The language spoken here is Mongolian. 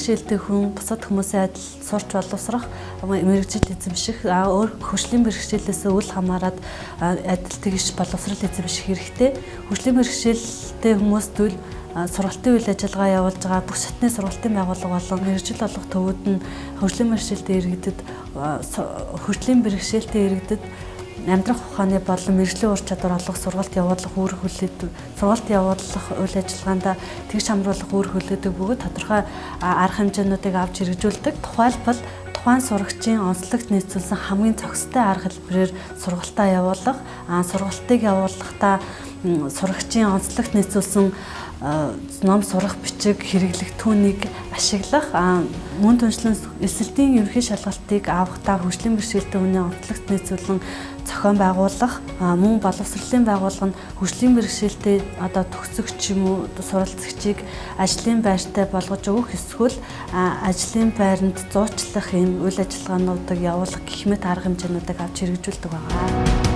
бэрхшээлтэй хүн бусад хүмүүсийн адил сурч боловсрох, мэргэжил эзэмших, өөр хөгжлийн бэрхшээлээс үл хамааран адил тэгш боловсрал эзэмших хэрэгтэй. Хөгжлийн бэрхшээлтэй хүмүүст сургалтын үйл ажиллагаа явуулж байгаа бүх шатны сургалтын байгууллага болон мэргэжил олох төвүүд нь хөгжлийн бэрхшээлтэй иргэдэд амьдрах ухааны болон мэргэжлийн ур чадвар олох сургалт явуулах үүрэг хүлээдэг, сургалт явуулах үйл ажиллагаанд тэгш хамруулах үүрэг хүлээдэг бөгөөд тодорхой арга хэмжээнүүдийг авч хэрэгжүүлдэг. Тухайлбал, тухайн сурагчийн онцлогт нийцүүлсэн хамгийн цогцтой арга хэлбэрээр сургалтаа явуулах, сургалтыг явуулахдаа сурагчийн онцлогт нийцүүлсэн ном сурах бичиг хэрэглэх түүнийг ашиглах, мөн түншлэн элсэлтийн ерөнхий шалгалтыг авахдаа хөгжлийн бэрхшээлтэй хүний онцлогт нийцүүлэн зохион байгуулах, мөн боловсролын байгууллага нь хөгжлийн бэрхшээлтэй одоо төгсөгч юм уу суралцагчийг ажлын байртай болгож өгөх эсвэл ажлын байранд зуучлах ийм үйл ажиллагаануудыг явуулах гэх мэт арга хэмжээнүүдийг авч хэрэгжүүлдэг байгаа.